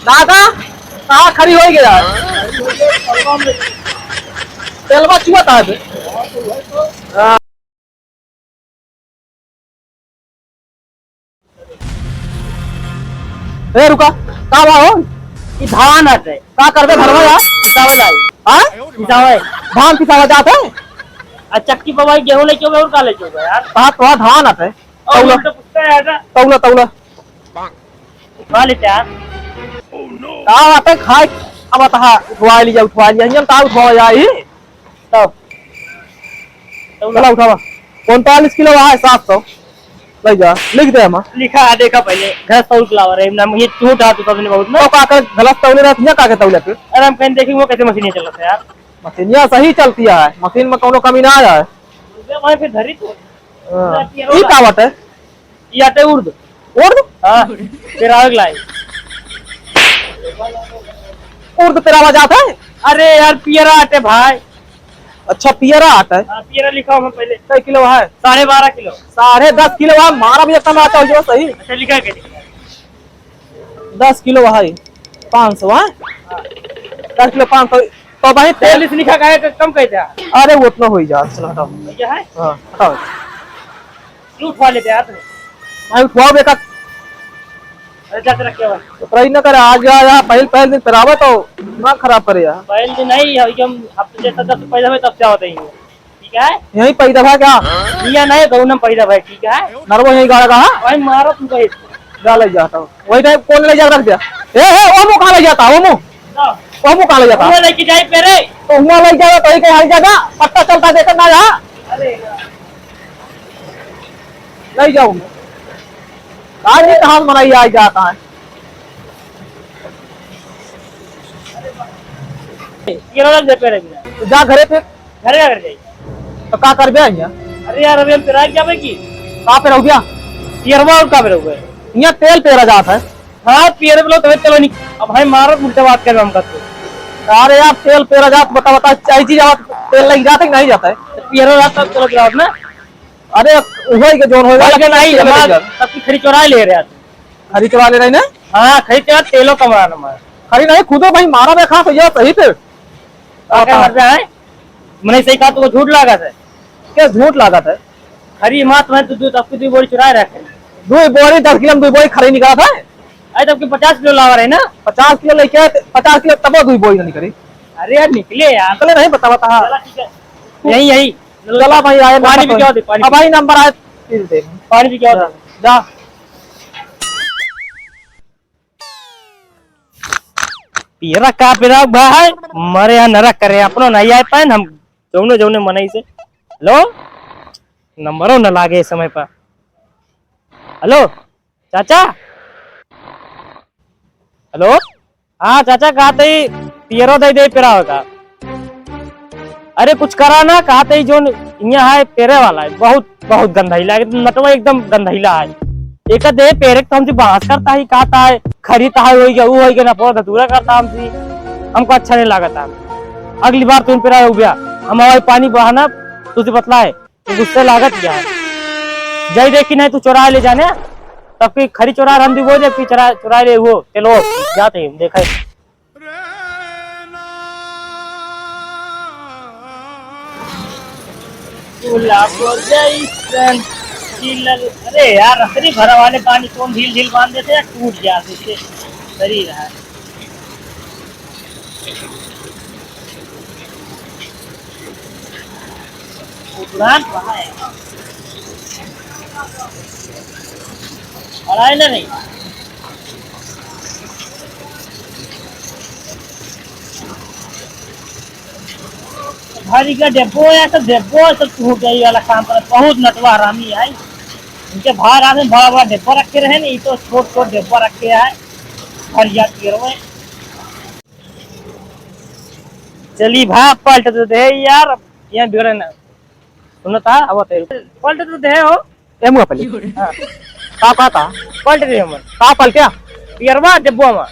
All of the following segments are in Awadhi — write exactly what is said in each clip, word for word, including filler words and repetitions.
दादा, कहाँ खड़ी होइ गया? तेलवा चुआ था बे। हाँ। ए, रुका, का बा हो? ई धान हटे। का करबे घरवा यार? पिसावे लाई। हाँ? पिसावे। धान पिसावा जात है? आ चक्की पर भाई गेहूं लेके होबे और का लेके होबे यार? कहा तो धान हटे। और तौला। उल्टा पूछता है ऐसा। तौला, तौला। उठवा लेते यार। का बात है, खाए, अब बता, उठवा लिया, उठवा लिया, हियाँ का उठवा जाए ही? तब। तब चला उठावा। पैंतालीस किलो है, सात सौ। ले जा, लिख दे हम। लिखा है, देखा पहले, घर तौल के लावा रहे, ना मुझे चोट आ तो सबने बहुत ना। तो का कर, गलत तौले रहत, हियाँ का के तौले पे? अरे हम कहीं देखेंगे वो कैसे मशीन चलत है यार। मशीनिया सही चलती है, मशीन में कोनो कमी ना आया है। भाई फिर धरी तो। हाँ। ई का बात है? ई आटे उर्द। उर्द? हाँ, पेरावे के लाई। उर्द पेरावा जात है? अरे यार, पियरा आटे भाई। अच्छा, पियरा आटे? हाँ, पियरा लिखा हुआ पहले। कै किलो है? साढ़े बारह किलो। साढ़े दस किलो है, मारा भी इतना आता हो सही। अच्छा, लिखा के? दस किलो है, पाँच सौ है? हाँ। दस किलो पाँच सौ, तो भाई तेल चालीस लिखा का है, तो कम कैसे है? अरे, वो उतना हो ही जा, चलो हटाओ। भैया है? हाँ, हटाओ। क्यों उठवा लेते यार तुम? भाई उठवाओ बेटा। अरे जा तेरा क्या हुआ? तो ट्राई ना करे, आज या, या पहल, पहल दिन पेरावे तो दिमाग खराब करे यार। पहल दिन नहीं, हम हफ्ते से दस पैसा में तब क्या होता ही है। ठीक है? यहीं पैदा भा क्या? यहाँ नहीं, गाँव में पैदा भा, ठीक है? नरवा यहीं गाड़ा का, हाँ? भाई मारो तुमको एक। जा ले जाता हूँ। वही टाइम कौन ले जा रख दिया? ए, ए, वो मुँह कहाँ ले जाता? वो मुँह? हाँ। वो मुँह कहाँ ले जाता? वो लेके जाए पेरे। तो हुआ ले जाता, तो ही कहीं हल जाता? पट्टा चलता देखा ना यहाँ? अरे यार। ले जाओ। आज ही कहाँ मनाई आ जाता है? ये रख दे पेरे में। तो जा घरे पे। घरे अगर जाई। तो का करबे हियाँ? अरे यार, अभी हम पेराइ जाबे की? का पेरउबे? पियरवा और का पेरउबे? हियाँ तेल पेरा जात है। हाँ, पियर बोलो तबे तेल निक-, अब भाई मारत उल्टा बात कर हम करते। अरे यार, तेल पेरा जात, बता, बता, चाही चीज आवाज तेल लग जाता है कि नहीं जाता है? तो पियरवा जात तब चलत रहत ना। अरे, वही के जोन होई भाई वाला के नहीं, तेल हमार लग जाता। सबकी खरी चोराइ ले रहे हैं। खरी चोराइ ले रहे हैं ना? हाँ, खरी चोरा तेलो कमा हमार। खरी नहीं, खुदो भाई मारा में खा तो यह सही पे। का, का हाँ। मर जाए? मने सही कहा, तुमको झूठ लागत है। क्या झूठ लागत है? खरी मात में तू दू, तब दू बोरी चुराए रखे। दू बोरी, दस किलो में दू बोरी खरी निकला था। अरे, तब के पचास किलो लावा रहे ना? पचास किलो लेके आए, पचास किलो तब दू बोरी ना निकली। अरे यार, निकले यार। निकले नहीं, बता, बता। चला, ठीक है। यही, यही। चला भाई, आए पानी नंबर पी के आओ, दे, पानी अब पी। भाई नंबर आए, फिर दे। पानी पी के आओ, जा, दे। जा। पियरा का पियरा भाई, मरे यहाँ नरक करे, अपनो नहीं आए पाए हम जौने जौने मनई से। हेलो, नंबरो न लागे समय पर। हेलो चाचा, हेलो, हाँ चाचा, कहा थे पियरो दे दे पेरा होगा। अरे कुछ करा ना, कहा थे जोन यहाँ है पेरे वाला है, बहुत बहुत गंधाइला है, नटवा एकदम गंधाइला है। एक दे पेरे तो हमसे बहस करता ही, कहता है खरीद है, होई गया, वो होई गया, ना पौधा धतूरा करता हमसे, हमको अच्छा नहीं लागता। अगली बार तुम पेरा हो गया, हम हवाई पानी बहाना तुझे बतलाए, तू गुस्से लागत क्या है? जाई देखी नहीं तू चोरा ले जाने, तब की खरी चोरा हम भी वो जब की चोरा, चोरा ले वो, चलो जाते हैं, देखा है। गुलाब जैसन खिलल। अरे यार, रसरी भरा वाले पानी कौन ढील ढील बांध देते हैं, टूट जाते थे। सही रहा। उड़ान कहाँ है? अड़ाए ना नहीं। भारी का डेब्बो है, तो डेब्बो है, तो टूट जाई वाला काम पर बहुत नटवा हरामी है। इनके भार आदमी बड़ा बड़ा डेब्बा रखे रहे ना, ये तो छोट छोट डेब्बा रखे है। भर जाती है। चली भा, पलट तो दे यार, अब यहाँ बिगड़े ना। सुनो ता, अब बताइए। पलट तो दे हो। ए मुआ पली। हाँ। का, का, का? पलट दे हमन। का पलट क्या? पियरवा, डब्बो में।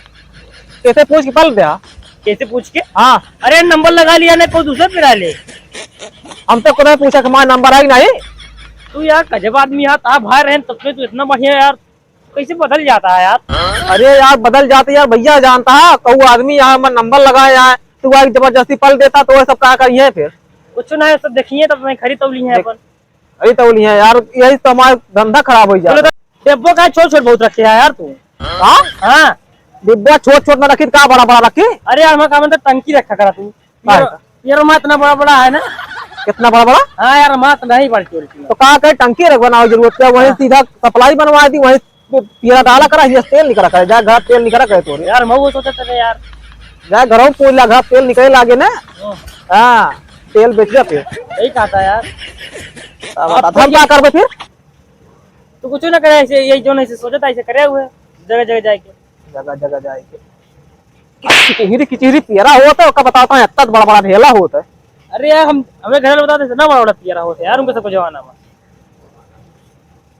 कैसे पूछ के पलट दे, हाँ? कैसे पूछ के? हाँ। अरे नंबर लगा लिया ना, कोई दूसरा पिरा ले। हम तो कोई पूछा कि हमारा नंबर है कि नहीं? तू यार गजब आदमी यार, ता भाई रहन तब से तू इतना बढ़िया यार। कैसे बदल जाता है यार? अरे यार, बदल जाते यार, भैया जानता है, कहू आदमी यहाँ हमार नंबर लगाए यहाँ, तू आके जबरदस्ती पल देता तो ये सब का करिए फिर? कुछ ना है, सब देखिए, तब मैं खरीद तो ली है देख, अपन। अरे तो बोली है यार, यही तो हमारा धंधा खराब हो बोलो जाता। तो डिब्बो का छोट छोट बहुत रखे है यार तू। हाँ? हाँ। डिब्बा छोट छोट ना रखी, तो का बड़ा बड़ा रखी? अरे यार, हमारा का मतलब टंकी रखा करा तू। का है यार, का? यार, हमारा इतना बड़ा बड़ा है ना। कितना बड़ा बड़ा? हाँ यार, हमारा तो नहीं बड़ा चोरी की। तो का करे, टंकी रख बनावे जरूरत क्या? वहीं हाँ। सीधा सप्लाई बनवा दी, वहीं पियरा डाला करा, ये तेल निकला करे, जा घर तेल निकला करे तोरे। यार, मैं वो सोचत रहे यार। जा घर में पूछ ला, घर तेल निकले लागे ना। हाँ। हाँ, तेल बेच जा फिर। यही कहता यार। अब अब बता, हम क्या करबे फिर? तू कुछ ना करे, ऐसे यही जो नहीं से सोचता, ऐसे करे हुए जगह जगह जाए के। जगह जगह जाए के। किचहरी किचहरी पियरा होत है, ओका बतावत है, इतना बड़ा बड़ा ढेला होत है। अरे यार, हम, हमें घर में बताते इतना बड़ा बड़ा पियरा होत है यार, उनके सबको जवाना में।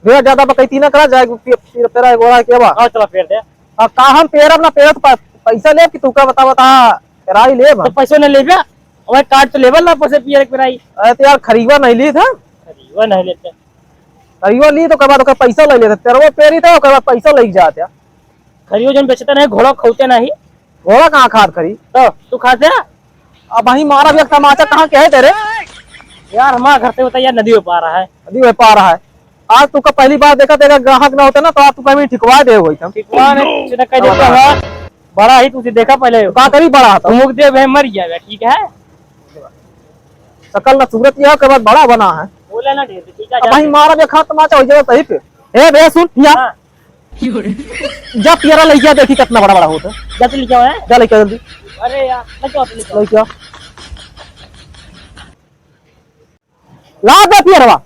ढेर ज्यादा बकैती ना करा जाए, पि-, पि-, पेरा एक ओरा के बा। हाँ, चला पेर दे। हाँ, का हम पेरब ना पेरब, प-, पैसा लेब कि तू का बता, बता, पेराई लेब तो हम। पैसो ना लेबे, वही काट तो लेबे ना, पैसे पियर के पेराई। अरे तो यार, खरीवा नहीं ली था। खरीवा नहीं लेते। खरीवा ली तो ओकर बाद ओकर पैसा ले लेते, पेरवा पेरी था, ओकर बाद पैसा ले जाते। खरीवा जन बेचते नहीं, घोड़ा खोते नहीं। घोड़ा कहाँ खात खरी? तो तू खाते? अब वहीं मारा भी एक तमाचा कहाँ के है तेरे? यार, हमारा घर से होता यार, नदी में पा रहा है। नदी में पा रहा है। आज तुका पहली बार देखा, तेरा ग्राहक ना होता ना, तो आज तुका भी ठिकवा दे होई हम। ठिकवा नहीं, सीधा कह देता है। बड़ा ही तुझे देखा पहले। तो का करी बड़ा था? मुख दे भाई, मर गया बे, ठीक है? शकल ना सूरत यह के बाद बड़ा बना है। बोला ना ढेर, ठीक है, अब वहीं जाते। मारा भी खात तमाचा हो जाए सही पे। ए बे, सुन, या। हाँ। जा पियरा लइका देखी कितना बड़ा बड़ा होता है। जा तो लेके आओ, हैं? जा लइका जल्दी। अरे यार, लेके आओ, लेके आओ। लइका। ला दे पियरवा।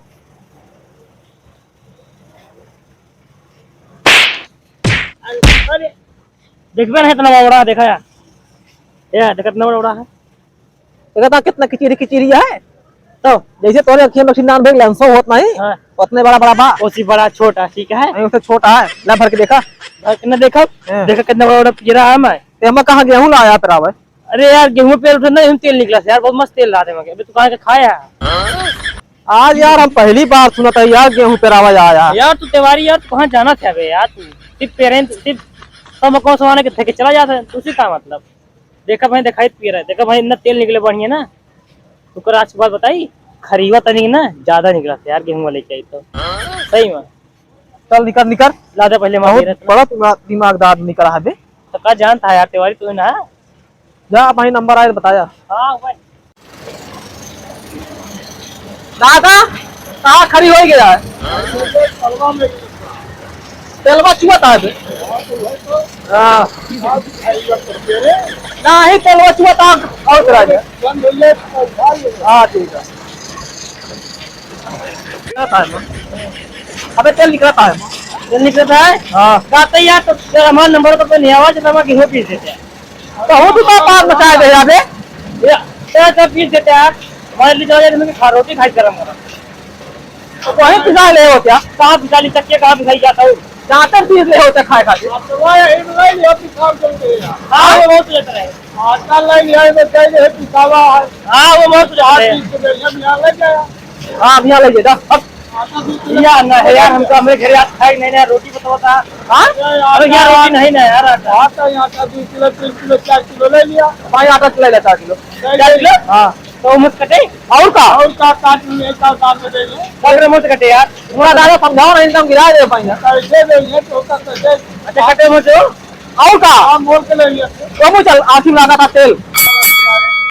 अरे, देखबे नहीं इतना बड़ा, देखा यार। ये देखा इतना बड़ा है। देखा था कितना किचिरी किचिरी है। तो जैसे तोरे अखियां में नान भेग लेंसो होत नहीं, हाँ। उतने बड़ा बड़ा बा। ओसी बड़ा छोटा, ठीक है। नहीं, उससे छोटा है। ला भर के देखा। भर के ना देखा। हाँ। देखा कितना बड़ा बड़ा पियरा है मैं। ते हम कहाँ गेहूं लाया पेरावे? अरे यार, गेहूं पेर उठे ना, हम तेल निकला से यार, बहुत मस्त तेल लाते मगे। अबे तू कहाँ के खाया? आज यार हम पहली बार सुनत है यार, गेहूं पेरावा आया। यार तू तिवारी यार, तू कहाँ जाना था बे यार? तू सिर्फ पेरेंट, सिर्फ तमको समाने के थे के चला जाता है, तुझे का मतलब? देखा भाई, दिखाई पियरा है, देखा भाई, इतना तेल निकले बढ़िया ना। तुकर आज के बाद बताई, खरीवा तनिक ना ज्यादा निकला था यार, गेहूं वाले के आई तो। सही में। चल निकर, निकर। ला दे पहले बहुत मार दे रहे थे। बड़ा दिमाग, दिमागदार निकला है बे। तो का जानता है यार, तिवारी तू ना। जा भाई, नंबर आए तो बताया। हाँ भाई। दादा, कहाँ खड़ी हो गया है? तेलवा चुआ था बे। हाँ। नहीं, तेलवा चुआ था, और करा दे। हाँ, ठीक है। निकलता है ना? अबे तेल निकलता है। तेल निकलता है? हाँ। कहते यार, तो तेरा हमारा नंबर तो कोई नहीं आवा, जब हम गेहूं पीस देते हैं। तो हो भी तो पार मचा दे यार बे। ये तेरा सब पीस देते हैं यार। हमारे लिए जाओ यार, तुम्हें खा, रोटी खाई गरम गरम। तो वहीं पिसा ले हो क्या? कहाँ पिसा ली चक्के, कहाँ पिसाई जाता हूँ? जहाँ तक पीस ले होते खाए खातिर। आप तो वही, वही, वही पिसाब चलते हैं यार। हाँ, वो बहुत लेता है। आटा ले लिया है, तो कह दे, पिसावा है। हाँ, वो बहुत हाँ, ज्यादा है। ठीक से बढ़िया मिला ले गया। हाँ, अभी यहाँ ले जा, अब आटा दो किलो। या ना है यार, हमको, हमरे घरे आज खाई नहीं ना, रोटी बताओ था। हाँ? अरे यार, अरे यार, आटा, रोटी नहीं ना यार, आटा। आटा, यहाँ का दो किलो, तीन किलो, चार किलो ले लिया। भाई, आटा ले ले, चार किलो। ले चार ले। किलो? हाँ। तो मुझ कटे? और का? और का, काट में एक साथ साथ में दे दो। बाप रे, मुझ कटे यार। पूरा दादा समझाओ ना, इनका हम गिरा दे पाएंगे। कैसे दे, ये तो होता कैसे? अच्छा, कटे मुझ। और का? हाँ, मोल के ले लिया। तो मुझ चल, आखिर लगा था तेल।